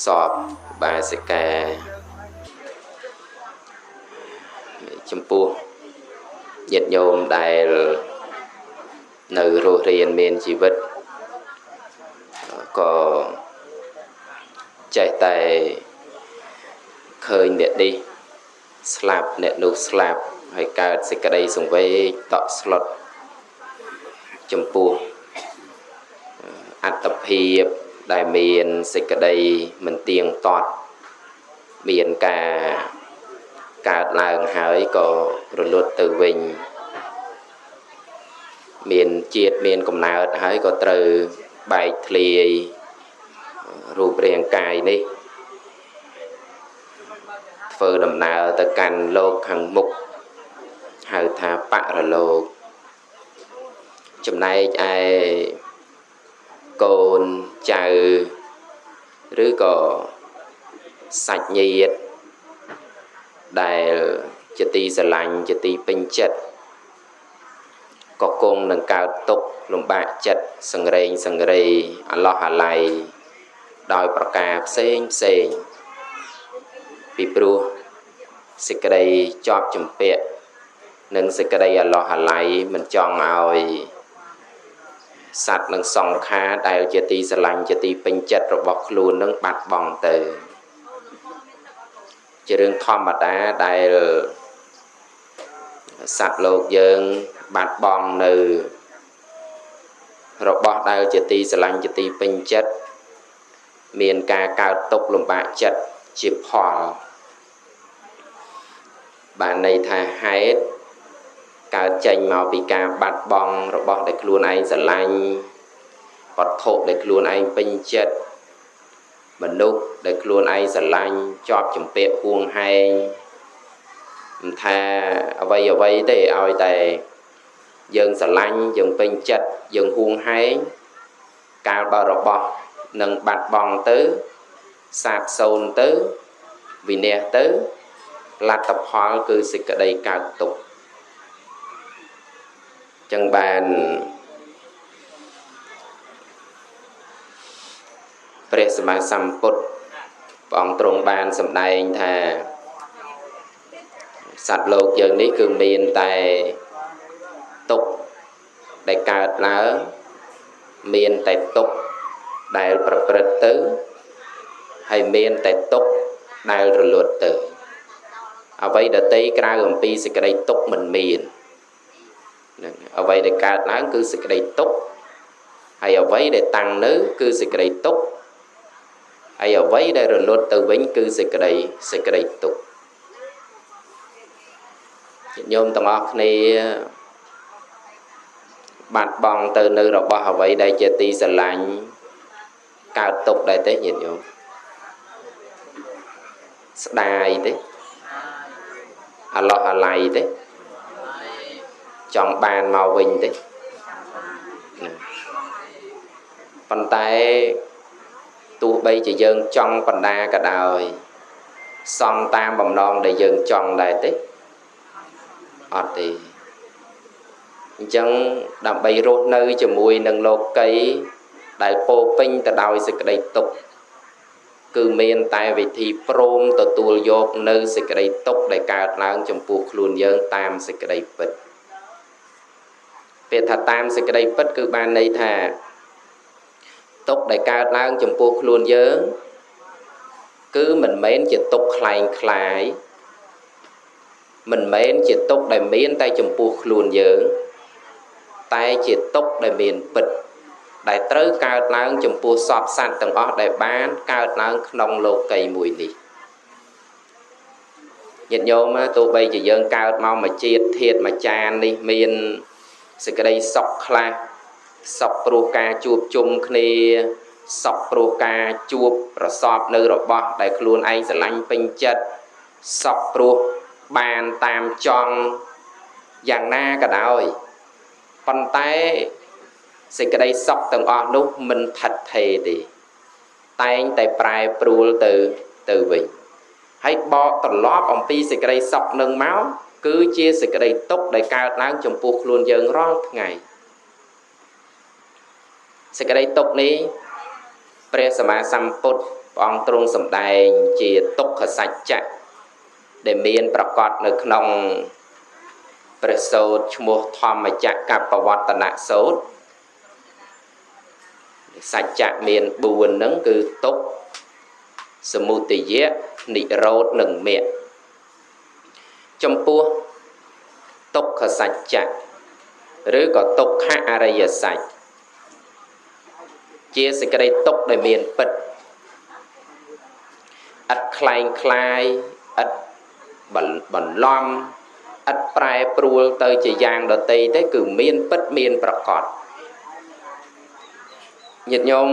សពបាសិកាចំពោះញាតិញោមដែលនៅរស់រានមានជីវិតក៏ចេះតែឃើញអ្នកនេះស្លាប់អ្នកនោះស្លាប់ហើយកើតសេចក្តីសង្វេគតក់ស្លុតចំពោះអត្តភាពដែលមានសេចក្តីមិនទៀងទាត់មានការកើតឡើងហើយក៏រលត់ទៅវិញមានជាតិមានកំណើតហើយក៏ត្រូវបែកធ្លាយរូបរាងកាយនេះធ្វើដំណើរទៅកាន់លោកខាងមុខហៅថាបរលោកចំណែកឯកូនចៅឬក៏សាច់ញាតិដែលជាទីស្រឡាញ់ជាទីពេញចិត្តក៏គង់នឹងកើតទុក្ខលំបាកចិត្តសង្រេងសង្រេអាឡោះអាល័យដោយប្រការផ្សេងផ្សេងពីព្រោះសេចក្តីជាប់ជំពាក់និងសេចក្តីអាឡោះអាល័យមិនចង់ឲ្យសត្វនិងសង្ខារដែលជាទីស្រឡាញ់ជាទីពេញចិត្តរបស់ខ្លួននឹងបាត់បង់ទៅជារឿងធម្មតាដែលសត្វលោកយើងបាត់បង់នៅរបស់ដែលជាទីស្រឡាញ់ជាទីពេញចិត្តមានការកើតទុក្ខលំបាកចិត្តជាផលបានន័យថាហេតុកើតចេញមកពីការបាត់បង់របស់ដែលខ្លួនឯងស្រឡាញ់វត្ថុដែលខ្លួនឯងពេញចិត្តមនុស្សដែលខ្លួនឯងស្រឡាញ់ជាប់ជំពាក់ហួងហែងមិនថាអ្វីអ្វីទេឲ្យតែយើងស្រឡាញ់យើងពេញចិត្តយើងហួងហែងកាលបើរបស់នឹងបាត់បង់ទៅសាបសូន្យទៅវិនាសទៅលទ្ធផលគឺសេចក្តីកើតទុក្ខចឹងបានព្រះសម្មាសម្ពុទ្ធព្រះអង្គទ្រង់បានសម្ដែងថាសត្វលោកយើងនេះគឺមានតែទុក្ខដែលកើតឡើងមានតែទុក្ខដែលប្រព្រឹត្តទៅហើយមានតែទុក្ខដែលរលត់ទៅអ្វីដទៃក្រៅអំពីសេចក្តីទុក្ខមិនមាននឹងអ្វីដែលកើតឡើងគឺសេចក្តីទុក្ខហើយអ្វីដែលតាំងនៅគឺសេចក្តីទុក្ខហើយអ្វីដែលរលត់ទៅវិញគឺសេចក្តីទុក្ខញាតិញោមទាំងអស់គ្នាបាត់បង់ទៅនៅរបស់អ្វីដែលជាទីស្រឡាញ់កើតទុក្ខដែរទេញាតិញោមស្ដាយទេអាឡោះអាល័យទេចង់បានមកវិញទេប៉ុន្តែទោះបីជាយើងចង់បណ្ដាក៏ដោយសំតាមបំណងដែលយើងចង់ដែរទេអត់ទេអញ្ចឹងដើម្បីរស់នៅជាមួយនឹងលោកីដែលពោពេញទៅដោយសេចក្តីទុក្ខគឺមានតែវិធីព្រមទទួលយកនៅសេចក្តីទុក្ខដែលកើតឡើងចំពោះខ្លួនយើងតាមសេចក្តីពិតពាក្យថាតាមសេចក្តីពិតគឺបានន័យថាទុក្ខដែលកើតឡើងចំពោះខ្លួនយើងគឺមិនមែនជាទុក្ខក្លែងក្លាយមិនមែនជាទុក្ខដែលមានតែចំពោះខ្លួនយើងតែជាទុក្ខដែលមានពិតដែលត្រូវកើតឡើងចំពោះសពសត្វទាំងអស់ដែលបានកើតឡើងក្នុងលោកីមួយនេះញាតិញោមទោះបីជាយើងកើតមកមួយជាតិធាតុមួយចាននេះមានសេចក្តីសុខខ្លះសុខព្រោះការជួបជុំគ្នាសុខព្រោះការជួបប្រសពនៅរបស់ដែលខ្លួនឯងស្រឡាញ់ពេញចិត្តសុខព្រោះបានតាមចង់យ៉ាងណាក៏ដោយប៉ុន្តែសេចក្តីសុខទាំងអស់នោះមិនថិតថេរទេតែងតែប្រែប្រួលទៅវិញហើយបកត្រឡប់អំពីសេចក្តីសុខនឹងមកគឺជាសេចក្តីទុក្ខដែលកើតឡើងចំពោះខ្លួនយើងរាល់ថ្ងៃសេចក្តីទុក្ខនេះព្រះសម្មាសម្ពុទ្ធ ព្រះអង្គទ្រង់សម្ដែងជាទុក្ខសច្ចៈដែលមានប្រកបនៅក្នុងព្រះសូត្រឈ្មោះធម្មចក្រកបវត្តនសូត្រសច្ចៈមាន4ហ្នឹងគឺទុក្ខសមុទយៈនិរោធនិងមគ្គចំពោះទុក្ខសច្ចៈឬក៏ទុក្ខអរិយសច្ចជាសេចក្តីទុក្ខដែលមានពិតឥតក្លែងក្លាយឥតបន្លំឥតប្រែប្រួលទៅជាយ៉ាងដទៃទេគឺមានពិតមានប្រកបញាតិញោម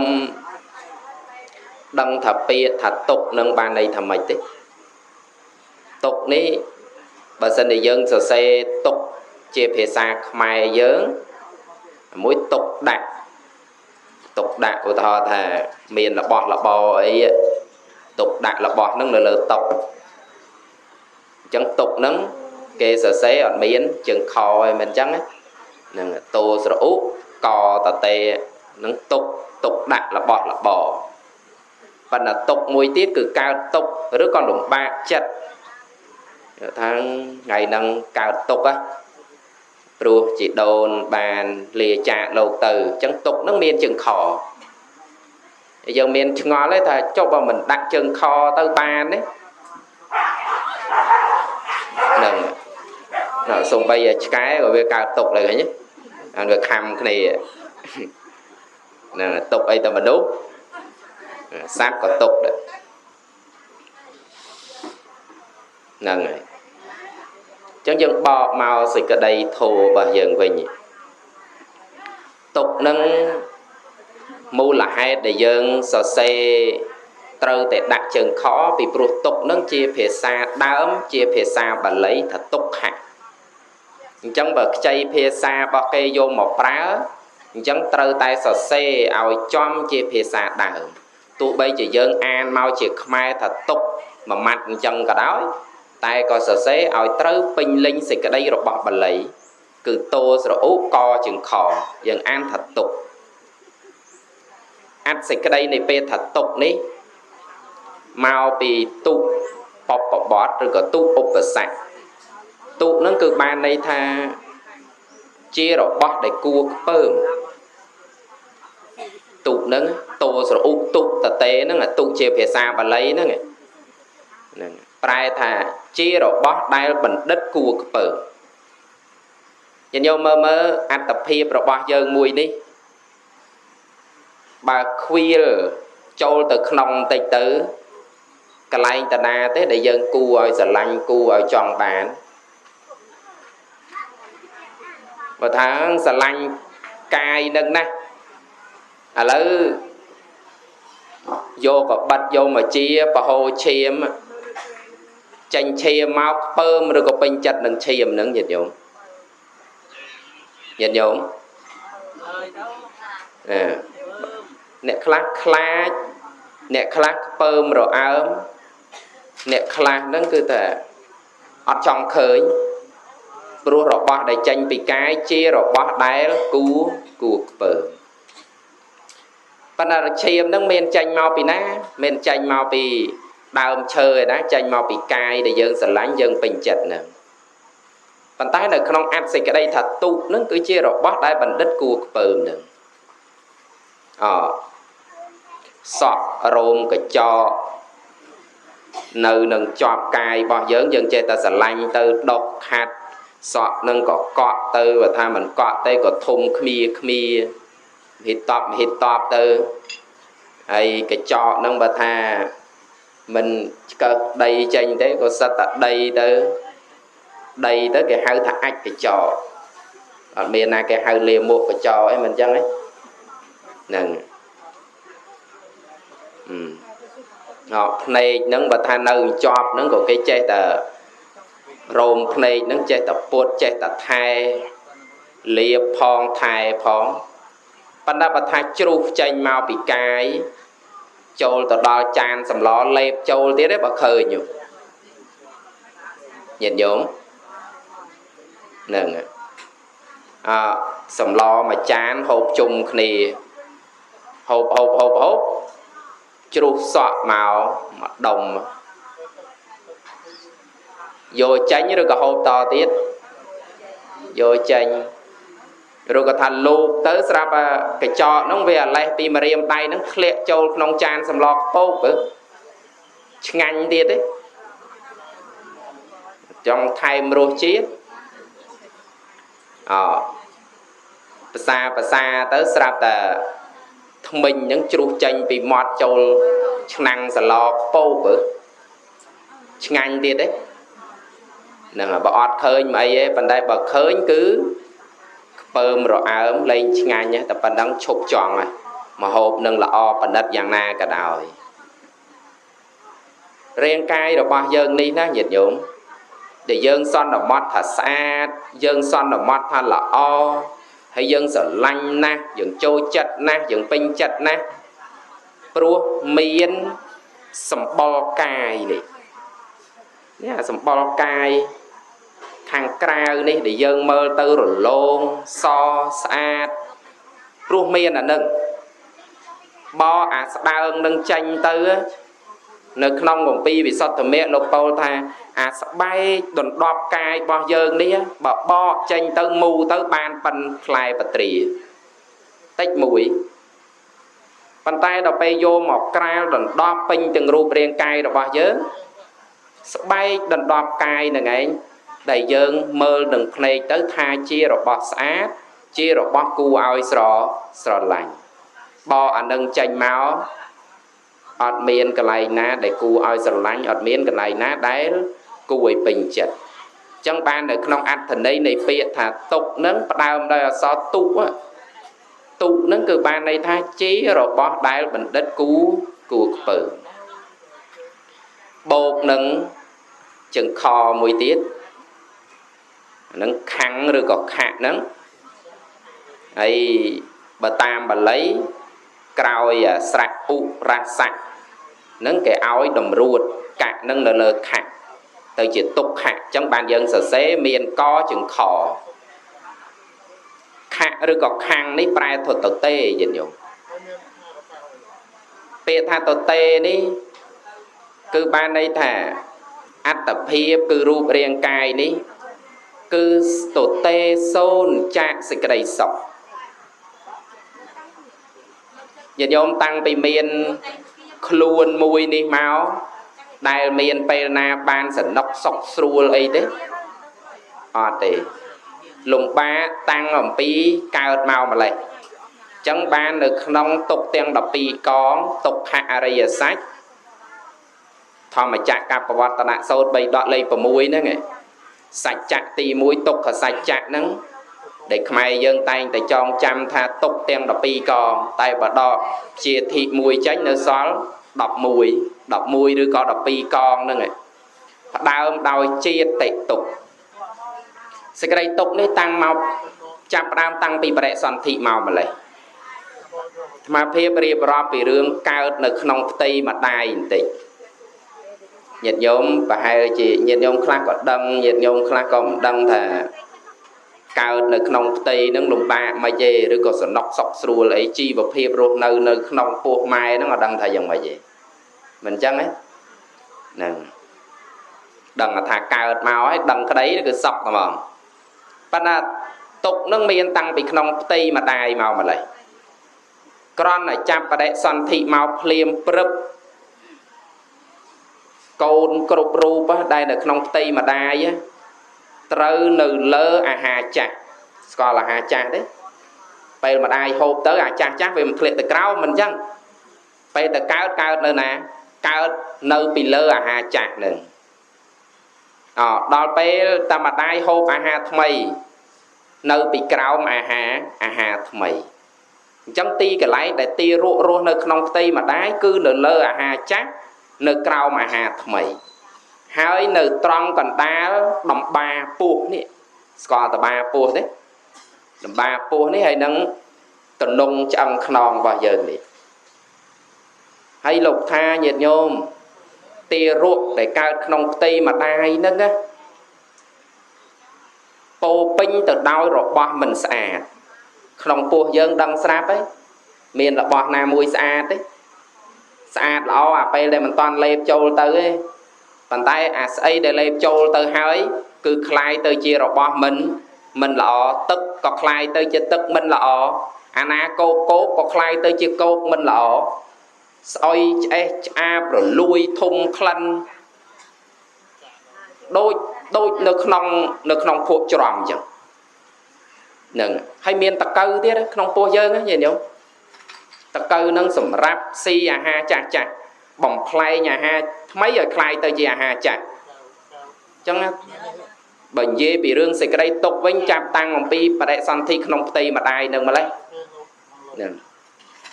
ដឹងថាពាក្យថាទុក្ខនឹងបានន័យថាម៉េចទេទុក្ខនេះបើសិនជាយើងសរសេរទុក្ខជាភាសាខ្មែរយើងមួយទុក្ខដាក់ទុក្ខដាក់ឧទាហរណ៍ថាមានរបស់របរអីទុក្ខដាក់របស់ហ្នឹងនៅលើតុអញ្ចឹងទុក្ខហ្នឹងគេសរសេរអត់មានជើងខឯងមិនអញ្ចឹងហ្នឹងតោស្រឧកតតេនឹងទុក្ខទុក្ខដាក់របស់របរប៉ុន្តែទុក្ខមួយទៀតគឺកើតទុក្ខឬក៏លំបាកចិត្តថាថ្ងៃហ្នឹងកើតទុក្ខព្រោះជីដូនបានលាចាកលោកទៅអញ្ចឹងទុក្ខហ្នឹងមានជើងខយើងមានឆ្ងល់ទេថាចុះបើមិនដាក់ជើងខទៅបានទេហ្នឹងសំបីឆ្កែក៏វាកើតទុក្ខដែរឃើញទេអានវាខំគ្នាហ្នឹងទុក្ខអីតែមនុស្សសត្វក៏ទុក្ខដែរហ្នឹងហើយអញ្ចឹងយើងបកមកសេចក្តីធម៌របស់យើងវិញទុក្ខនឹងមូលហេតុដែលយើងសរសេរត្រូវតែដាក់ជើងខពីព្រោះទុក្ខនឹងជាភាសាដើមជាភាសាបាលីថាទុក្ខៈអញ្ចឹងបើខ្ចីភាសារបស់គេយកមកប្រើអញ្ចឹងត្រូវតែសរសេរឲ្យចំជាភាសាដើមទោះបីជាយើងអានមកជាខ្មែរថាទុក្ខមួយម៉ាត់អញ្ចឹងក៏ដោយតែក៏សរសេរឲ្យត្រូវពេញលេញសេចក្តីរបស់បាលីគឺតោស្រឧកជាងខយើងអានថាទុក្ខអត្ថសេចក្តីនៃពេលថាទុក្ខនេះមកពីទុក្ខបពបត្តិឬក៏ទុក្ខឧបសគ្គទុក្ខហ្នឹងគឺបានន័យថាជារបស់ដែលគួរខ្ពើមទុក្ខហ្នឹងតោស្រឧទុក្ខតតេហ្នឹងទុក្ខជាភាសាបាលីហ្នឹងហ្នឹងប្រែថាជារបស់ដែលបណ្ឌិតគួរខ្ពើមញាតិញោមមើលមើលអត្តភាពរបស់យើងមួយនេះបើខ្វៀលចូលទៅក្នុងបន្តិចទៅកន្លែងតាណាទេដែលយើងគួរឲ្យស្រឡាញ់គួរឲ្យចង់បានបើថាស្រឡាញ់កាយនឹងណាស់ឥឡូវយកក៏បិទយកមកជាប្រហូរឈាមចេញឈាមមកខ្ពើមឬក៏ពេញចិត្តនឹងឈាមនឹងញាតិញោមញាតិញោមអ្នកខ្លះខ្លាចអ្នកខ្លះខ្ពើមរអើមអ្នកខ្លះហ្នឹងគឺថាអត់ចង់ឃើញព្រោះរបស់ដែលចេញពីកាយជារបស់ដែលគួរខ្ពើមប៉ុន្តែឈាមហ្នឹងមានចេញមកពីណាមានចេញមកពីដើមឈើឯណាចេញមកពីកាយដែលយើងស្រឡាញ់យើងពេញចិត្តហ្នឹងប៉ុន្តែនៅក្នុងអត្ថសេចក្តីថាទុក្ខហ្នឹងគឺជារបស់ដែលបណ្ឌិតគួរខ្ពើមហ្នឹងអសក់រោមកញ្ចក់នៅនឹងជាប់កាយរបស់យើងយើងចេះតែស្រឡាញ់ទៅដុសខាត់សក់នឹងក៏កក់ទៅបើថាមិនកក់ទេក៏ធំគ្មៀគ្មៀហិតតបហិតតបទៅហើយកញ្ចក់នឹងបើថាមិនឆ្កឹះដីចេញទេក៏សិតតែដីទៅដីទៅគេហៅថាអាចកញ្ចក់អត់មានណាគេហៅលាមកកញ្ចក់អីមិនអញ្ចឹងទេហ្នឹងអភ្នែកហ្នឹងបើថានៅជាប់ហ្នឹងក៏គេចេះតែរោមភ្នែកហ្នឹងចេះតែពុតចេះតែថែលាបផងថែផងប៉ុន្តែបើថាជ្រុះចេញមកពីកាយចូលទៅដល់ចានសម្លលេបចូលទៀតទេបើឃើញញាតិញោមហ្នឹងអសម្លមួយចានហូបជុំគ្នាហូបហូបហូបហូប ជ្រុះសក់មកមួយដុំយកចេញឬក៏ហូបតទៀតយកចេញឬក៏ថាលូកទៅស្រាប់កញ្ចក់ហ្នឹងវាអាលេះពីម្រាមដៃហ្នឹងធ្លាក់ចូលក្នុងចានសម្លកពោកឆ្ងាញ់ទៀតទេចង់ថែមរសជាតិអភាសាភាសាទៅស្រាប់តែថ្មិញហ្នឹងជ្រុះចេញពីមាត់ចូលឆ្នាំងសឡកពោកឆ្ងាញ់ទៀតទេហ្នឹងបើអត់ឃើញមិនអីទេប៉ុន្តែបើឃើញគឺខ្ពើមរអើមលែងឆ្ងាញ់តែប៉ុណ្ណឹងឈប់ចង់ហើយមហូបនឹងល្អប៉និតយ៉ាងណាក៏ដោយរាងកាយរបស់យើងនេះណាញាតិញោមដែលយើងសន្មត់ថាស្អាតយើងសន្មត់ថាល្អហើយយើងស្រឡាញ់ណាស់យើងចូលចិត្តណាស់យើងពេញចិត្តណាស់ព្រោះមានសម្បុរកាយនេះនេះអាសម្បុរកាយខាងក្រៅនេះដែលយើងមើលទៅរលោងសស្អាតព្រោះមានអានឹងបអាស្ដើងនឹងចេញទៅនៅក្នុងគម្ពីរវិសុទ្ធមគ្គលោកពោលថាអាស្បែកដណ្ដប់កាយរបស់យើងនេះបើបកចេញទៅមូទៅបានប៉ិនផ្លែបត្រាតិចមួយប៉ុន្តែដល់ពេលយកមកក្រាលដណ្ដប់ពេញទាំងរូបរាងកាយរបស់យើងស្បែកដណ្ដប់កាយនឹងឯងដែលយើងមើលនឹងភ្នែកទៅថាជារបស់ស្អាតជារបស់គួរឲ្យស្រឡាញ់បកអានឹងចេញមកអត់មានកន្លែងណាដែលគួរឲ្យស្រឡាញ់អត់មានកន្លែងណាដែលគួរឲ្យពេញចិត្តអញ្ចឹងបាននៅក្នុងអត្ថន័យនៃពាក្យថាទុកនឹងផ្ដើមដោយអក្សរទុទុនឹងគឺបានន័យថាជារបស់ដែលបណ្ឌិតគួរខ្ពើបូកនឹងជើងខមួយទៀតនឹងខាំងឬក៏ខៈហ្នឹងហើយបើតាមបាលីក្រោយស្រៈឧរសៈហ្នឹងគេឲ្យតម្រួតកៈហ្នឹងនៅលើខៈទៅជាទុក្ខៈអញ្ចឹងបានយើងសរសេរមានកជើងខខៈឬក៏ខាំងនេះប្រែធតទេញាតិញោមពាក្យថាតទេនេះគឺបានន័យថាអត្តភាពគឺរូបរាងកាយនេះគឺទទេសូន្យចាកសេចក្តីសុខញាតិញោមតាំងពីមានខ្លួនមួយនេះមកដែលមានពេលណាបានសនុកសុខស្រួលអីទេអត់ទេលំបាកតាំងអំពីកើតមកម្លេះអញ្ចឹងបាននៅក្នុងទុកទាំង12កងទុក្ខអរិយសច្ចធម្មចក្រកបវត្តនសូត្រ3ដកលេខ6ហ្នឹងឯងសច្ចៈទី1ទុក្ខសច្ចៈហ្នឹងដែលខ្មែរយើងតែងតែចងចាំថាទុកទាំង12កងតែបើដកជាធិមួយចេញនៅសល់11 11ឬក៏12កងហ្នឹងឯងផ្ដើមដោយជាតិទុក្ខសេចក្តីទុក្ខនេះតាំងមកចាប់ផ្ដើមតាំងពីបរិសន្ធិមកម្លេះអាត្មាភាពរៀបរាប់ពីរឿងកើតនៅក្នុងផ្ទៃម្ដាយបន្តិចញាតិញោមប្រហែលជាញាតិញោមខ្លះក៏ដឹងញាតិញោមខ្លះក៏មិនដឹងថាកើតនៅក្នុងផ្ទៃហ្នឹងលំបាកមិនទេឬក៏សំណុកសុខស្រួលអីជីវភាពរស់នៅនៅក្នុងពោះម៉ែហ្នឹងអត់ដឹងថាយ៉ាងម៉េចទេមិនអញ្ចឹងទេហ្នឹងដឹងថាកើតមកហើយដឹងក្តីគឺសុខហ្មងប៉ុន្តែទុកហ្នឹងមានតាំងពីក្នុងផ្ទៃម្ដាយមកម្លេះគ្រាន់តែចាប់បដិសន្ធិមកភ្លាមព្រឹបកូនគ្រប់រូបដែលនៅក្នុងផ្ទៃម្ដាយត្រូវនៅលើអាហារចាស់ស្គាល់អាហារចាស់ទេពេលម្ដាយហូបទៅអាចាស់ចាស់វាមិនធ្លាក់ទៅក្រោមមិនអញ្ចឹងពេលទៅកើតកើតនៅណាកើតនៅពីលើអាហារចាស់នឹងអដល់ពេលតែម្ដាយហូបអាហារថ្មីនៅពីក្រោមអាហារថ្មីអញ្ចឹងទីកន្លែងដែលទីរស់នៅក្នុងផ្ទៃម្ដាយគឺនៅលើអាហារចាស់នៅក្រោមអាហារថ្មីហើយនៅត្រង់កណ្ដាលដំបាពោះនេះស្គាល់តបាពោះទេដំបាពោះនេះហើយនឹងតំណងឆ្អឹងខ្នងរបស់យើងនេះហើយលោកថាញាតិញោមទារកដែលកើតក្នុងផ្ទៃម្ដាយហ្នឹងណាពោពេញទៅដោយរបស់មិនស្អាតក្នុងពោះយើងដឹងស្រាប់ហើយមានរបស់ណាមួយស្អាតទេ ស្អាតល្អអាពេលដែលមិនតាន់លេបចូលទៅទេប៉ុន្តែអាស្អីដែលលេបចូលទៅហើយគឺคล้ายទៅជារបស់មិនល្អទឹកក៏คล้ายទៅជាទឹកមិនល្អអាណាកោកកោកក៏คล้ายទៅជាកោកមិនល្អស្អុយឆ្អេះឆ្អាបរលួយធំក្លិនដូចដូចនៅក្នុងភក់ច្រំអញ្ចឹងហ្នឹងហើយមានតកៅទៀតក្នុងពោះយើងណាញាតិញោមតកៅនឹងសម្រាប់ស៊ីអាហារចាស់ចាស់បំផ្លែងអាហារថ្មីឲ្យคล้ายទៅជាអាហារចាស់អញ្ចឹងបើនិយាយពីរឿងសេចក្តីទុកវិញចាប់តាំងអំពីបដិសន្ធិក្នុងផ្ទៃម្ដាយនឹងម្លេះហ្នឹង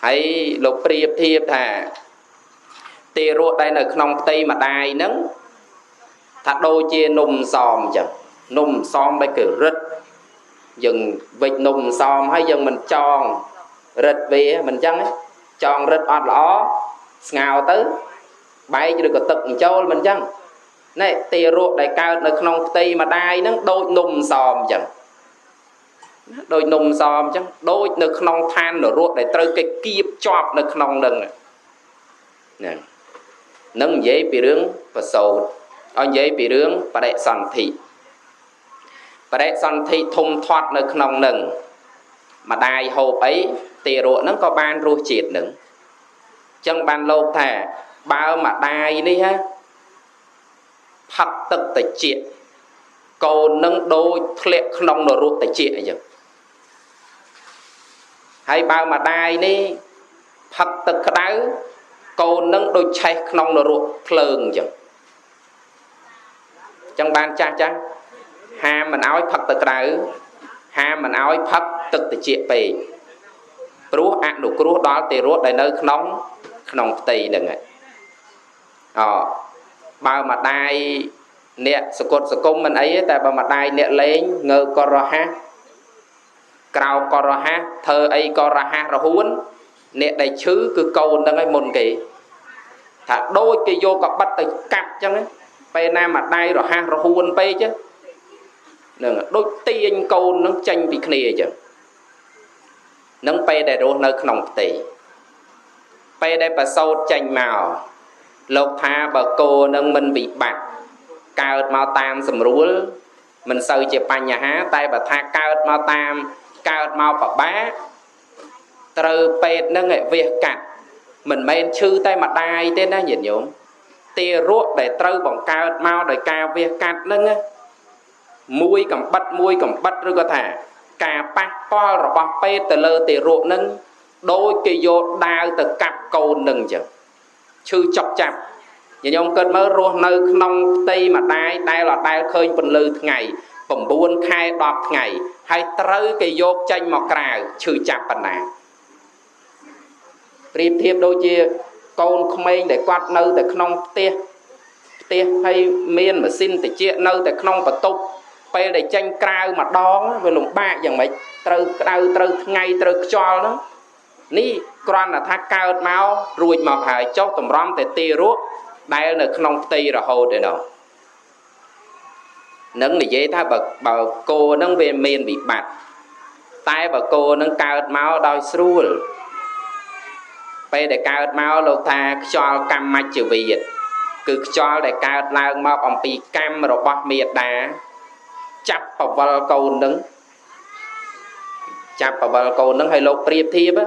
ហើយលោកប្រៀបធៀបថាទារកដែលនៅក្នុងផ្ទៃម្ដាយហ្នឹងថាដូចជានំសមអញ្ចឹងនំសមដែលគេរឹតយើងវិចនំសមហើយយើងមិនចងរឹតវាមិនអញ្ចឹងចងរឹតអត់ល្អស្ងោទៅបែកឬក៏ទឹកបញ្ចូលមិនអញ្ចឹងនេះទារកដែលកើតនៅក្នុងផ្ទៃម្ដាយហ្នឹងដូចនំសមអញ្ចឹងដូចនំសមអញ្ចឹងដូចនៅក្នុងឋាននរកដែលត្រូវគេគៀបជាប់នៅក្នុងហ្នឹងហ្នឹងនឹងនិយាយពីរឿងប្រសូតឲ្យនិយាយពីរឿងបដិសន្ធិបដិសន្ធិធំធាត់នៅក្នុងហ្នឹងម្ដាយហូបអីទារកហ្នឹងក៏បានរសជាតិហ្នឹងអញ្ចឹងបានលោកថាបើម្ដាយនេះហ៎ផឹកទឹកតិចកូននឹងដូចធ្លាក់ក្នុងនរកតិចអញ្ចឹងហើយបើម្ដាយនេះផឹកទឹកក្តៅកូននឹងដូចឆេះក្នុងនរកភ្លើងអញ្ចឹងអញ្ចឹងបានចាស់ចាស់ហាមមិនឲ្យផឹកទឹកក្តៅហាមមិនឲ្យផឹកទឹកត្រជាក់ពេកព្រោះអនុគ្រោះដល់ទារកដែលនៅក្នុងផ្ទៃហ្នឹងអបើម្ដាយអ្នកសកត់សង្គមមិនអីទេតែបើម្ដាយអ្នកលេងងើបក៏រហ័សក្រោកក៏រហ័សធ្វើអីក៏រហ័សរហួនអ្នកដែលឈឺគឺកូនហ្នឹងឯងមុនគេថាដូចគេយកកបិតទៅកាប់អញ្ចឹងពេលណាម្ដាយរហ័សរហួនពេកហ្នឹងដូចទាញកូនហ្នឹងចេញពីគ្នាអញ្ចឹងនឹងពេលដែលរស់នៅក្នុងផ្ទៃពេលដែលប្រសូតចេញមកលោកថាបើគោនឹងមិនវិបត្តិកើតមកតាមស្រួលមិនសូវជាបញ្ហាតែបើថាកើតមកតាមកើតមកបបាក់ត្រូវពេទ្យនឹងឲ្យវះកាត់មិនមែនឈឺតែម្ដាយទេណាញាតិញោមទារកដែលត្រូវបង្កើតមកដោយការវះកាត់នឹងមួយកំបិតមួយកំបិតឬក៏ថាការប៉ះពាល់របស់ពេទ្យទៅលើទារកនឹងដូចគេយកដាវទៅកាប់កូននឹងអញ្ចឹងឈឺចុកចាប់ញាតិញោមគិតមើលរស់នៅក្នុងផ្ទៃម្ដាយដែលអត់ដែលឃើញពន្លឺថ្ងៃ9ខែ10ថ្ងៃហើយត្រូវគេយកចេញមកក្រៅឈឺចាប់ប៉ុណ្ណាប្រៀបធៀបដូចជាកូនក្មេងដែលគាត់នៅតែក្នុងផ្ទះហើយមានម៉ាស៊ីនត្រជាក់នៅតែក្នុងបន្ទប់ពេលដែលចេញក្រៅម្ដងវាលំបាកយ៉ាងម៉េចត្រូវក្តៅត្រូវថ្ងៃត្រូវខ្យល់ហ្នឹងនេះគ្រាន់តែថាកើតមករួចមកហើយចុះតម្រាំតែទារកដែលនៅក្នុងផ្ទៃរហូតឯនោះនឹងនិយាយថាបើគោនឹងវាមានវិបត្តិតែបើគោនឹងកើតមកដោយស្រួលពេលដែលកើតមកលោកថាខ្យល់កម្មច្ចវិតគឺខ្យល់ដែលកើតឡើងមកអំពីកម្មរបស់មេដាចាប់បវលកូននឹងចាប់បវលកូននឹងឲ្យលោកប្រៀបធៀប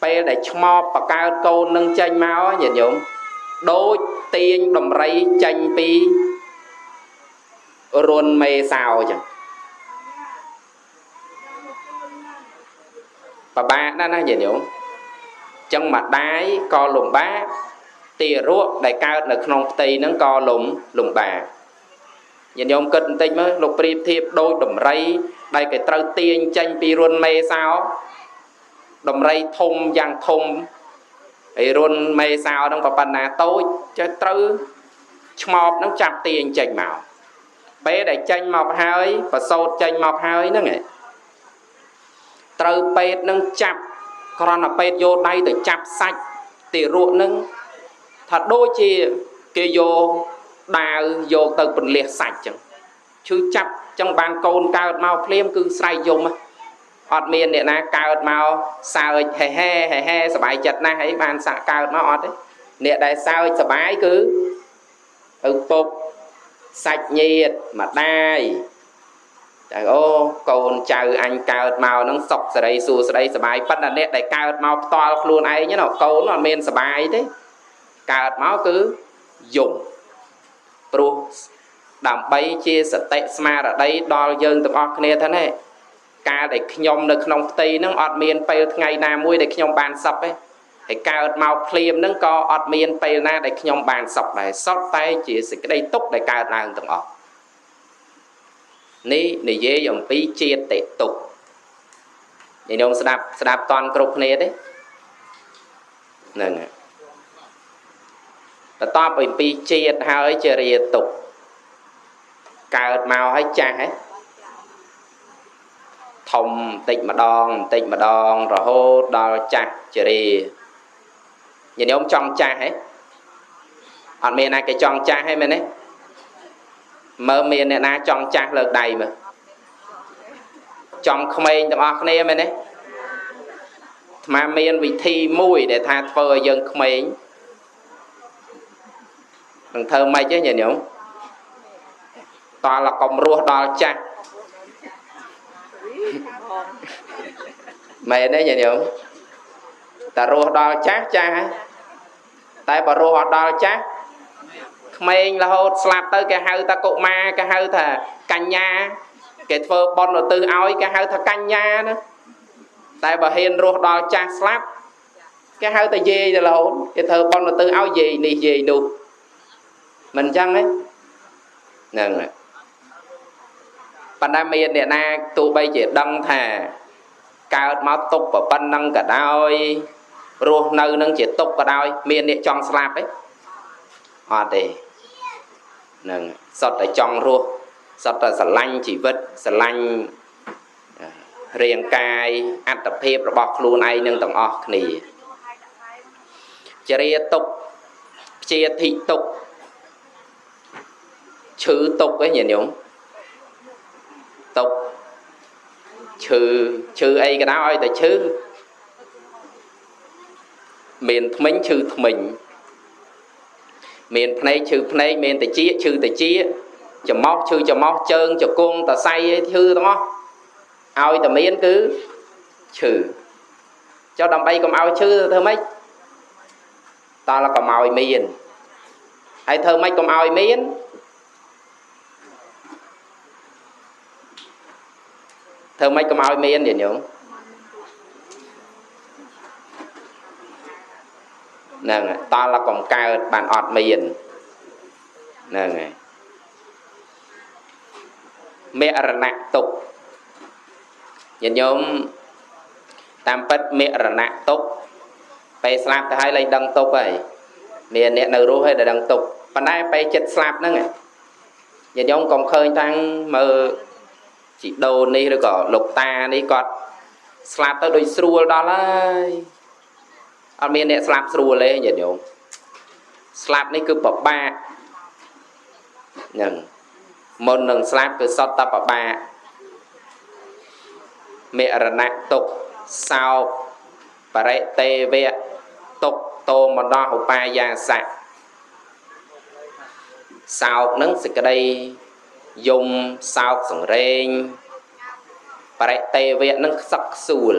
ពេលដែលឆ្មបបកើតកូននឹងចេញមកញាតិញោមដូចទាញដំរីចេញពីរុនមេសោអញ្ចឹងពិបាកណាស់ណាញាតិញោមចឹងម្ដាយក៏លំបាកទារកដែលកើតនៅក្នុងផ្ទៃហ្នឹងក៏លំបាកញាតិញោមគិតបន្តិចមើលលោកប្រៀបធៀបដូចដំរីដែលគេត្រូវទាញចេញពីរុនមេសោដំរីធំយ៉ាងធំហើយរុនមេសោហ្នឹងក៏ប៉ុណ្ណាតូចចេះត្រូវឆ្មបហ្នឹងចាប់ទាញចេញមកពេលដែលចេញមកហើយប្រសូតចេញមកហើយហ្នឹងឯងត្រូវពេទ្យនឹងចាប់គ្រាន់តែពេទ្យយកដៃទៅចាប់សាច់ទារកហ្នឹងថាដូចជាគេយកដាវយកទៅពន្លះសាច់ចឹងឈឺចាប់ចឹងបានកូនកើតមកភ្លាមគឺស្រែកយំអត់មានអ្នកណាកើតមកសើចហេហេហេហេសប្បាយចិត្តណាស់អីបានសាក់កើតមកអត់ទេ អ្នកដែលសើចសបាយគឺឪពុកសាច់ញាតិម្ដាយតែអូកូនចៅអញកើតមកហ្នឹងសុខសេរីសួស្តីសបាយប៉ុន្តែអ្នកដែលកើតមកផ្ទាល់ខ្លួនឯងណាកូនអត់មានសបាយទេកើតមកគឺយំព្រោះដើម្បីជាសតិស្មារតីដល់យើងទាំងអស់គ្នាថានេះកាលដែលខ្ញុំនៅក្នុងផ្ទៃហ្នឹងអត់មានពេលថ្ងៃណាមួយដែលខ្ញុំបានសុខទេហើយកើតមកភ្លាមហ្នឹងក៏អត់មានពេលណាដែលខ្ញុំបានសុខដែរសុទ្ធតែជាសេចក្តីទុក្ខដែលកើតឡើងទាំងអស់នេះនិយាយអំពីជាតិទុក្ខញោមស្ដាប់តន់គ្រប់គ្នាទេហ្នឹងបន្ទាប់អំពីជាតិហើយជារាទុក្ខកើតមកហើយចាស់ហ៎ធំបន្តិចម្ដងបន្តិចម្ដងរហូតដល់ចាស់ជរាញាតិញោមចង់ចាស់ហ៎អត់មានណាគេចង់ចាស់ហ៎មែនទេមើលមានអ្នកណាចង់ចាស់លើកដៃមើលចង់ក្មេងទាំងអស់គ្នាមែនទេអាត្មាមានវិធីមួយដែលថាធ្វើឲ្យយើងក្មេងនឹងធ្វើម៉េចទេញាតិញោមតើកុំរស់ដល់ចាស់មែនទេញាតិញោមតែរស់ដល់ចាស់ចាស់តែបើរស់អត់ដល់ចាស់ក្មេងរហូតស្លាប់ទៅគេហៅថាកុមារគេហៅថាកញ្ញាគេធ្វើបុណ្យឧទ្ទិសឲ្យគេហៅថាកញ្ញាណាតែបើហ៊ានរស់ដល់ចាស់ស្លាប់គេហៅថាយាយទៅរហូតគេធ្វើបុណ្យឧទ្ទិសឲ្យយាយនេះយាយនោះមិនអញ្ចឹងទេហ្នឹងប៉ុន្តែមានអ្នកណាទោះបីជាដឹងថាកើតមកទុកប៉ុណ្ណឹងក៏ដោយរស់នៅនឹងជាទុកក៏ដោយមានអ្នកចង់ស្លាប់ទេអត់ទេហ្នឹងសុទ្ធតែចង់រស់សុទ្ធតែស្រឡាញ់ជីវិតស្រឡាញ់រាងកាយអត្តភាពរបស់ខ្លួនឯងនឹងទាំងអស់គ្នាចរិយាទុកជាធិទុកឈឺទុកឯងញាតិញោមទុកឈឺអីក៏ដោយឲ្យតែឈឺមានថ្មិញឈឺថ្មិញមានភ្នែកឈឺភ្នែកមានតិចឈឺតិចច្រមុះឈឺច្រមុះជើងជង្គង់តសៃអីឈឺទាំងអស់ឲ្យតែមានគឺឈឺចុះដើម្បីកុំឲ្យឈឺធ្វើម៉េចតើកុំឲ្យមានហើយធ្វើម៉េចកុំឲ្យមានធ្វើម៉េចកុំឲ្យមានញាតិញោមហ្នឹងតើកុំកើតបានអត់មានហ្នឹងហើយមរណៈទុក្ខញាតិញោមតាមពិតមរណៈទុក្ខពេលស្លាប់ទៅហើយលែងដឹងទុក្ខហើយមានអ្នកនៅរស់ហើយដែលដឹងទុក្ខប៉ុន្តែពេលចិត្តស្លាប់ហ្នឹងញាតិញោមកុំឃើញតាំងមើលជីដូននេះឬក៏លោកតានេះគាត់ស្លាប់ទៅដូចស្រួលដល់ហើយអត់មានអ្នកស្លាប់ស្រួលទេញាតិញោមស្លាប់នេះគឺពិបាកហ្នឹងមុននឹងស្លាប់គឺសុទ្ធតែពិបាកមរណៈទុក្ខសោកបរិទេវៈទុក្ខតោមដោះឧបាយាសៈសោកហ្នឹងសេចក្តីយំសោកសង្រេងបរិទេវៈហ្នឹងខ្សឹកខ្សួល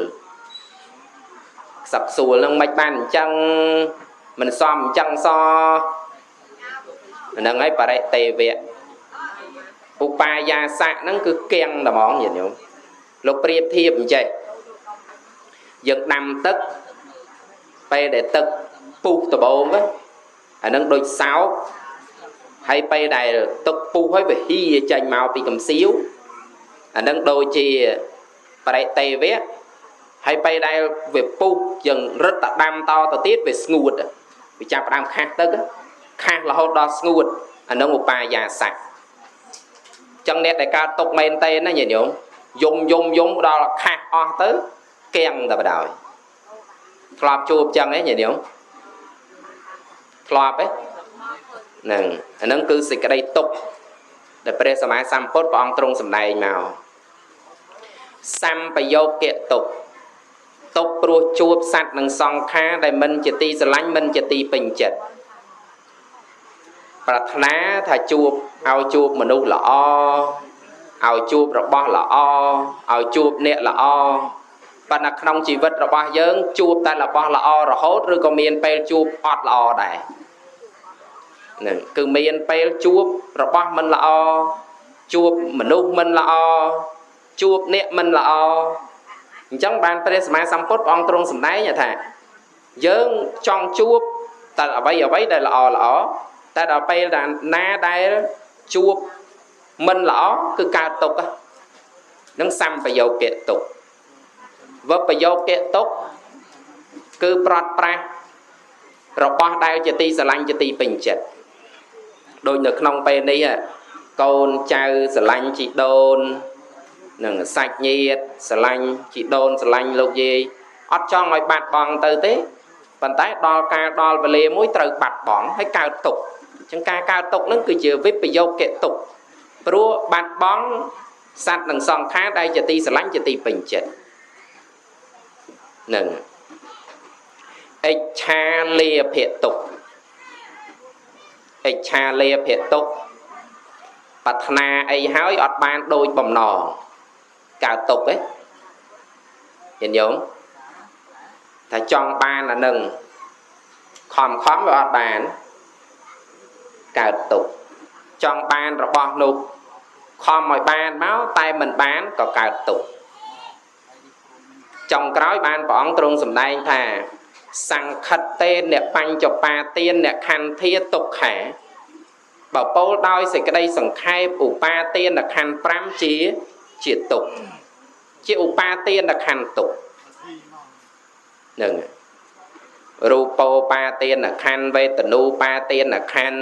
ខ្សឹកខ្សួលហ្នឹងមិនបានអញ្ចឹងមិនសមអញ្ចឹងសហ្នឹងហើយបរិទេវៈឧបាយាសៈហ្នឹងគឺគៀងតែហ្មងញាតិញោមលោកប្រៀបធៀបអញ្ចេះយើងដាំទឹកពេលដែលទឹកពុះដំបូងអាហ្នឹងដូចសោកហើយពេលដែលទឹកពុះហើយវាហៀចេញមកពីកំសៀវអាហ្នឹងដូចជាបរិទេវៈហើយពេលដែលវាពុះយើងរឹតតែដាំតទៅទៀតវាស្ងួតវាចាប់ផ្ដើមខាស់ទឹកខាស់រហូតដល់ស្ងួតអាហ្នឹងឧបាយាសៈចឹងអ្នកដែលកើតទុកមែនទេណាញាតិញោមយំយំយំដល់ខាស់អស់ទៅគៀងតែបដ ாய் ធ្លាប់ជួបចឹងឯងញាតិញោមធ្លាប់ទេហ្នឹងអាហ្នឹងគឺសេចក្តីទុក្ខដែលព្រះសម្មាសម្ពុទ្ធព្រះអង្គទ្រង់សម្ដែងមកសម្បយោគទុក្ខ ទុកព្រោះជួបសត្វនិងសង្ខារដែលមិនជាទីស្រឡាញ់មិនជាទីពេញចិត្តប្រាថ្នាថាជួបឲ្យជួបមនុស្សល្អឲ្យជួបរបស់ល្អឲ្យជួបអ្នកល្អប៉ុន្តែក្នុងជីវិតរបស់យើងជួបតែរបស់ល្អរហូតឬក៏មានពេលជួបអត់ល្អដែរហ្នឹងគឺមានពេលជួបរបស់មិនល្អជួបមនុស្សមិនល្អជួបអ្នកមិនល្អអញ្ចឹងបានព្រះសម្មាសម្ពុទ្ធព្រះអង្គទ្រង់សម្ដែងថាយើងចង់ជួបតែអ្វីដែលល្អល្អតែដល់ពេលណាដែលជួបមិនល្អគឺកើតទុក្ខនឹងសម្បយោគៈទុក្ខវបយោគៈទុក្ខគឺប្រត់ប្រាស់របស់ដែលជាទីស្រឡាញ់ជាទីពេញចិត្តដូចនៅក្នុងពេលនេះកូនចៅស្រឡាញ់ជីដូននិងសាច់ញាតិស្រឡាញ់ជីដូនស្រឡាញ់លោកយាយអត់ចង់ឲ្យបាត់បង់ទៅទេប៉ុន្តែដល់កាលដល់វេលាមួយត្រូវបាត់បង់ហើយកើតទុក្ខអញ្ចឹងការកើតទុក្ខនឹងគឺជាវិបយោគៈទុក្ខព្រោះបាត់បង់សត្វនិងសង្ខារដែលជាទីស្រឡាញ់ជាទីពេញចិត្តនឹងអិច្ឆាលាភៈទុក្ខអិច្ឆាលាភៈទុក្ខប្រាថ្នាអីហើយអត់បានដូចបំណងកើតទុក្ខទេញាតិញោមថាចង់បានអានឹងខំខំវាអត់បានកើតទុក្ខចង់បានរបស់នោះខំឲ្យបានមកតែមិនបានក៏កើតទុក្ខចុងក្រោយបានព្រះអង្គទ្រង់សម្ដែងថាសង្ខិតតេនបញ្ចបាទានខន្ធាទុក្ខាបើពោលដោយសេចក្តីសង្ខេបឧបាទានខន្ធ5ជាទុក្ខជាឧបាទានខន្ធទុក្ខនឹងរូបោបាទានខន្ធវេទនូបាទានខន្ធ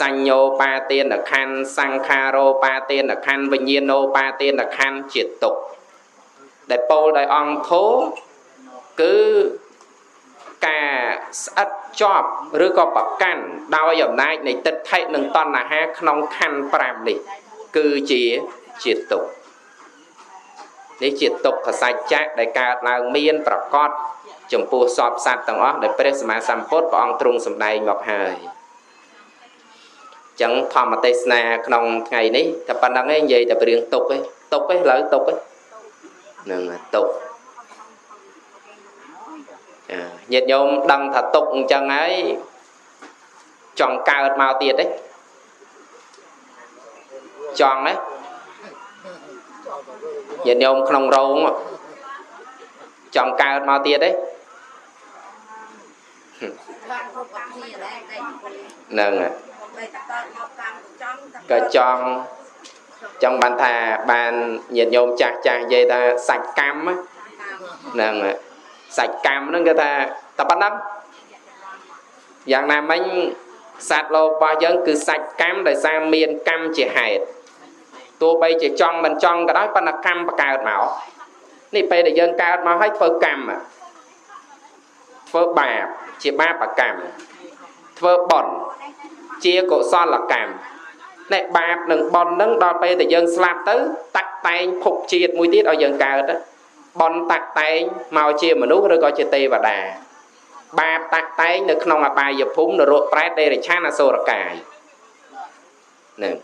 សញ្ញោបាទានខន្ធសង្ខារោបាទានខន្ធវិញ្ញាណោបាទានខន្ធជាទុក្ខដែលពោលដោយអង្គធម៌គឺការស្អិតជាប់ឬក៏ប្រកាន់ដោយអំណាចនៃទិដ្ឋិនិងតណ្ហាក្នុងខន្ធ5នេះគឺជាទុក្ខនេះជាទុក្ខសច្ចៈដែលកើតឡើងមានប្រកបចំពោះសព្វសត្វទាំងអស់ដែលព្រះសម្មាសម្ពុទ្ធព្រះអង្គទ្រង់សម្ដែងមកហើយចឹងធម្មទេសនាក្នុងថ្ងៃនេះតែប៉ុណ្្នឹងឯងនិយាយតែរឿងទុក្ខឯងទុក្ខឯងឥឡូវទុក្ខហ្នឹងទុក្ខញាតិញោមដឹងថាទុក្ខអញ្ចឹងហើយចង់កើតមកទៀតទេចង់ទេញាតិញោមក្នុងរោងចង់កើតមកទៀតទេហ្នឹងក៏ចង់បានថាបានញាតិញោមចាស់ចាស់និយាយថាសាច់កម្មហ្នឹងសាច់កម្មហ្នឹងគេថាតែប៉ុណ្ណឹងយ៉ាងណាមិញសត្វលោករបស់យើងគឺសាច់កម្មដោយសារមានកម្មជាហេតុទោះបីជាចង់មិនចង់ក៏ដោយប៉ុន្តែកម្មបង្កើតមកនេះពេលដែលយើងកើតមកហើយធ្វើកម្មធ្វើបាបជាបាបកម្មធ្វើបុណ្យជាកុសលកម្មនេះបាបនិងបុណ្យហ្នឹងដល់ពេលដែលយើងស្លាប់ទៅតាក់តែងភពជាតិមួយទៀតឲ្យយើងកើតបុណ្យតាក់តែងមកជាមនុស្សឬក៏ជាទេវតាបាបតាក់តែងនៅក្នុងអបាយភូមិនរកប្រែតតិរច្ឆានអសុរកាយហ្នឹង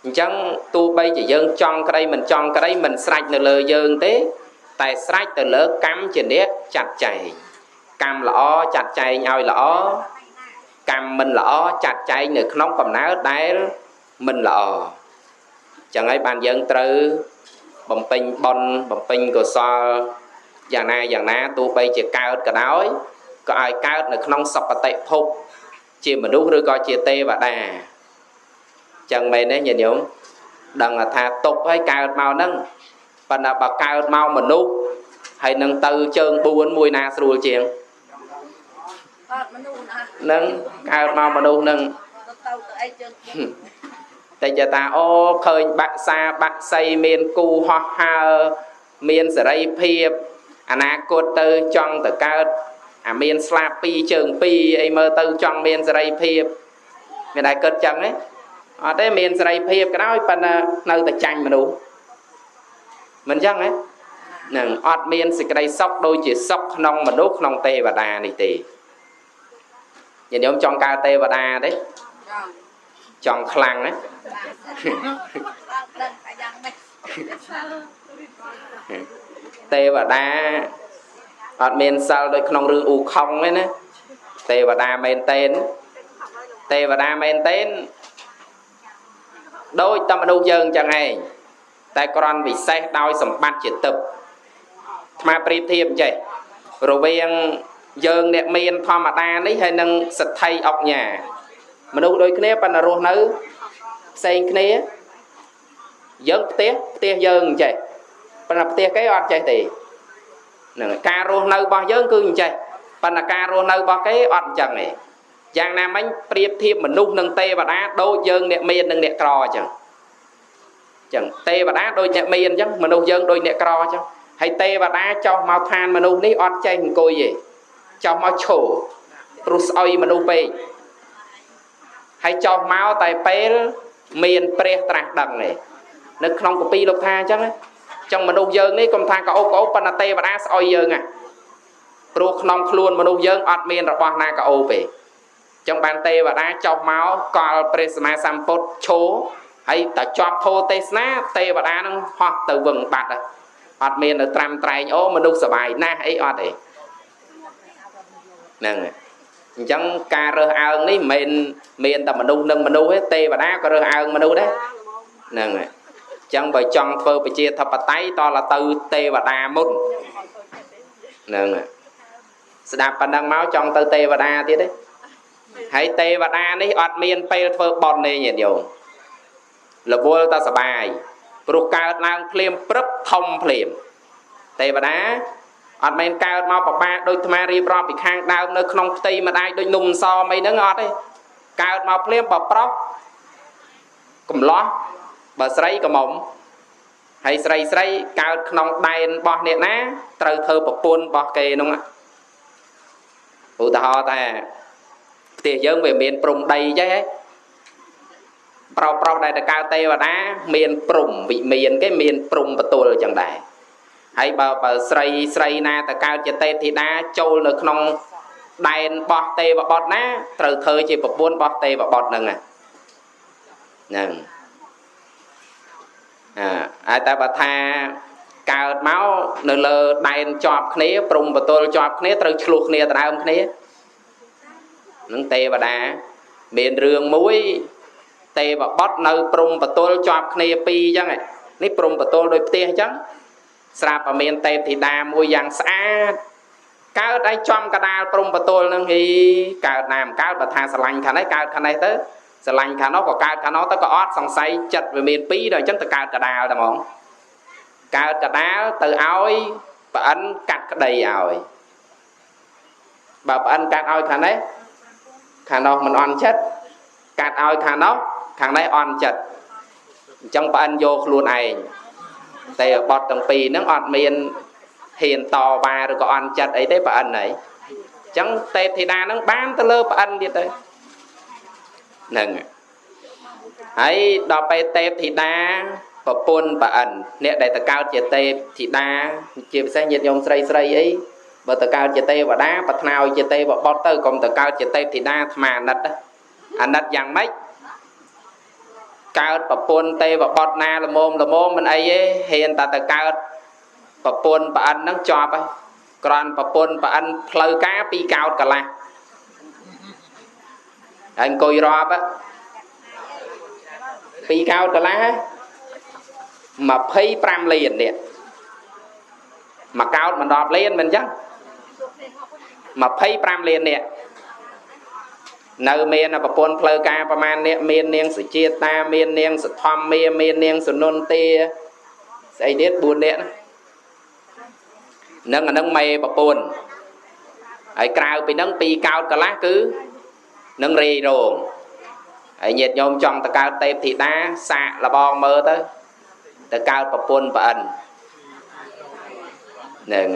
អញ្ចឹងទោះបីជាយើងចង់ក្តីមិនចង់ក្តីមិនស្រេចនៅលើយើងទេតែស្រេចទៅលើកម្មជាអ្នកចាត់ចែងកម្មល្អចាត់ចែងឲ្យល្អកម្មមិនល្អចាត់ចែងនៅក្នុងកំណើតដែលមិនល្អចឹងហើយបានយើងត្រូវបំពេញបុណ្យបំពេញកុសលយ៉ាងណាយ៉ាងណាទោះបីជាកើតក៏ដោយក៏ឲ្យកើតនៅក្នុងសុគតិភពជាមនុស្សឬក៏ជាទេវតាចឹងមែនទេញាតិញោមដឹងថាទុកហើយកើតមកហ្នឹងប៉ុន្តែបើកើតមកមនុស្សហើយនឹងទៅជើង4មួយណាស្រួលជាង កើតមនុស្សណា នឹងកើតមកមនុស្សនឹងទៅអីជើង តែចតាអូឃើញបាក់សាបាក់សីមានគូហោះហើរមានសេរីភាពអនាគតទៅចង់ទៅកើតអាមានស្លាបពីរជើងពីរអីមើលទៅចង់មានសេរីភាពមានតែគិតចឹងទេអត់ទេមានសេរីភាពក៏ដោយប៉ុន្តែនៅតែចាញ់មនុស្សមិនចឹងទេ នឹងអត់មានសេចក្តីសុខដូចជាសុខក្នុងមនុស្សក្នុងទេវតានេះទេញាតិញោមចង់កើតទេវតាទេចង់ខ្លាំងណាទេវតាអត់មានសិលដូចក្នុងរឿងអ៊ូខុងទេណាទេវតាមែនតេនទេវតាមែនតេនដូចតែមនុស្សយើងចឹងឯងតែគ្រាន់វិសេសដោយសម្បត្តិជាទឹកអាត្មាប្រៀបធៀបចេះរវាងយើងអ្នកមានធម្មតានេះហើយនឹងសទ្ធិអុកញ៉ាមនុស្សដូចគ្នាប៉ុន្តែរស់នៅផ្សេងគ្នាយើងផ្ទះយើងចេះប៉ុន្តែផ្ទះគេអត់ចេះទេហ្នឹងការរស់នៅរបស់យើងគឺអញ្ចេះប៉ុន្តែការរស់នៅរបស់គេអត់អញ្ចឹងទេយ៉ាងណាមិញប្រៀបធៀបមនុស្សនិងទេវតាដូចយើងអ្នកមាននិងអ្នកក្រអញ្ចឹងទេវតាដូចអ្នកមានអញ្ចឹងមនុស្សយើងដូចអ្នកក្រអញ្ចឹងហើយទេវតាចោះមកឋានមនុស្សនេះអត់ចេះអង្គុយទេចោះមកឈរព្រោះស្អុយមនុស្សពេកហើយចោះមកតែពេលមានព្រះត្រាស់ដឹងទេនៅក្នុងកពីលោកថាអញ្ចឹងចឹងមនុស្សយើងនេះកុំថាកោបកោបប៉ុន្តែទេវតាស្អុយយើងហ่ะព្រោះក្នុងខ្លួនមនុស្សយើងអត់មានរបស់ណាកោបទេចឹងបានទេវតាចោះមកកលព្រះសម្មាសម្ពុទ្ធឈរហើយតែជាប់ធោទេសនាទេវតានឹងហោះទៅវឹងបាត់អត់មាននៅត្រាំត្រែងអូមនុស្សសบายណាស់អីអត់ទេហ្នឹងអញ្ចឹងការរើសអើងនេះមិនមែនមានតែមនុស្សនិងមនុស្សទេទេវតាក៏រើសអើងមនុស្សដែរហ្នឹងអញ្ចឹងបើចង់ធ្វើប្រជាធិបតេយ្យតលទៅទេវតាមុនហ្នឹងស្ដាប់ប៉ុណ្ណឹងមកចង់ទៅទេវតាទៀតទេហើយទេវតានេះអត់មានពេលធ្វើបុណ្យទេញាតិញោមរវល់តែសបាយព្រោះកើតឡើងភ្លាមព្រឹបធំភ្លាមទេវតាអត់មែនកើតមកប្របាដូចអាត្មារៀបរាប់ពីខាងដើមនៅក្នុងផ្ទៃម្ដាយដូចនំសមអីហ្នឹងអត់ទេកើតមកភ្លាមបើប្រុសកំឡោះបើស្រីកំមុំហើយស្រីកើតក្នុងដែនរបស់អ្នកណាត្រូវធ្វើប្រពន្ធរបស់គេនោះឧទាហរណ៍ថាផ្ទះយើងវាមានព្រំដីចេះហ៎ប្រុសដែលទៅកើតទេវតាមានព្រំវិមានគេមានព្រំបន្ទល់ចឹងដែរហើយបើស្រីណាទៅកើតជាទេពធីតាចូលនៅក្នុងដែនបោះទេវបុត្រណាត្រូវធ្វើជាប្រពន្ធបោះទេវបុត្រហ្នឹងហ្នឹងហើយតែបើថាកើតមកនៅលើដែនជាប់គ្នាព្រំបន្ទល់ជាប់គ្នាត្រូវឆ្លោះគ្នាដដើមគ្នានឹងទេវតាមានរឿងមួយទេវបុត្រនៅព្រំបន្ទល់ជាប់គ្នាពីរអញ្ចឹងនេះព្រំបន្ទល់ដូចផ្ទះអញ្ចឹងស្រាប់តែមានទេពធីតាមួយយ៉ាងស្អាតកើតឲ្យចំកដាលព្រំបន្ទល់ហ្នឹងហីកើតណាមិនកើតបើថាស្រឡាញ់ខាងនេះកើតខាងនេះទៅស្រឡាញ់ខាងនោះក៏កើតខាងនោះទៅក៏អត់សង្ស័យចិត្តវាមានពីរដល់អញ្ចឹងទៅកើតកដាលតែហ្មងកើតកដាលទៅឲ្យប្អិនកាត់ក្តីឲ្យបើប្អិនកាត់ឲ្យខាងនេះខាងនោះមិនអន់ចិត្តកាត់ឲ្យខាងនោះខាងនេះអន់ចិត្តអញ្ចឹងប្អិនយកខ្លួនឯងតែបត់ទាំងពីរហ្នឹងអត់មានហ៊ានតវ៉ាឬក៏អន់ចិត្តអីទេប្អិនហើយអញ្ចឹងទេពធីតាហ្នឹងបានទៅលើប្អិនទៀតទៅហ្នឹងហើយដល់ពេលទេពធីតាប្រពន្ធប្អិនអ្នកដែលទៅកើតជាទេពធីតាជាពិសេសញាតិញោមស្រីអីបើទៅកើតជាទេវតាប្រាថ្នាឲ្យជាទេវបុត្រទៅកុំទៅកើតជាទេពធីតាអាត្មាអាណិតអាណិតយ៉ាងម៉េចកើតប្រពន្ធទេវបុត្រណាល្មមមិនអីទេហ៊ានតែទៅកើតប្រពន្ធប្អិនហ្នឹងជាប់ហើយគ្រាន់ប្រពន្ធប្អិនផ្លូវការពីរកោតកន្លះហើយអង្គុយរាប់ពីរកោតកន្លះ25លាននេះមួយកោតមិន10លានមិនអញ្ចឹង25លាននេះនៅមានប្រពន្ធផ្លូវការប្រមាណនេះមាននាងសុជាតាមាននាងសុធម្មាមាននាងសុនន្ទាស្អីទៀត4នាក់ហ្នឹងអាហ្នឹងមេប្រពន្ធហើយក្រៅពីហ្នឹងពីរកោតកន្លះគឺនឹងរាយរងហើយញាតិញោមចង់ទៅកើតទេពធីតាសាកលបងមើលទៅកើតប្រពន្ធប្អិនហ្នឹង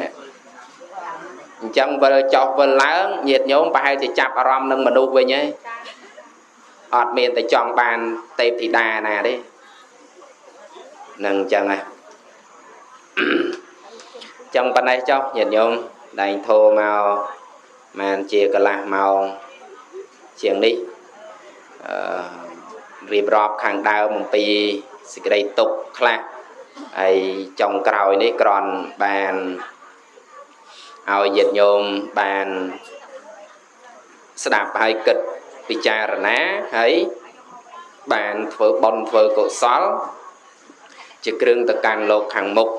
អញ្ចឹងវិលចុះវិលឡើងញាតិញោមប្រហែលជាចាប់អារម្មណ៍នឹងមនុស្សវិញហើយអត់មានតែចង់បានទេពធីតាណាទេនឹងអញ្ចឹងហ៎ ចឹងប៉ុណ្ណេះចុះញាតិញោមដែងធោមកបានជាកន្លះម៉ោងជាងនេះអឺរៀបរាប់ខាងដើមអំពីសេចក្តីទុក្ខខ្លះហើយចុងក្រោយនេះក្រន់បានឲ្យញាតិញោមបានស្ដាប់ហើយគិតពិចារណាហើយបានធ្វើបុណ្យធ្វើកុសលជាគ្រឿងទៅកាន់លោកខាងមុខ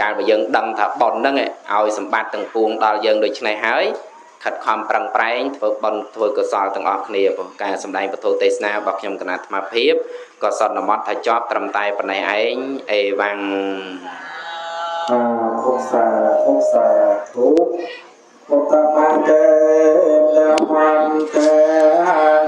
កាលបើយើងដឹងថាបុណ្យហ្នឹងឲ្យសម្បត្តិទាំងពួងដល់យើងដូច្នេះហើយខិតខំប្រឹងប្រែងធ្វើបុណ្យធ្វើកុសលទាំងអស់គ្នាព្រោះការសម្ដែងពធទេសនារបស់ខ្ញុំគណៈអាត្មាភាពក៏សន្មត់ថាចប់ត្រឹមតែប៉ុណ្ណេះឯងអេវ៉ាំង សាធុសាធុសាធុឧត្តមទេលវន្តេ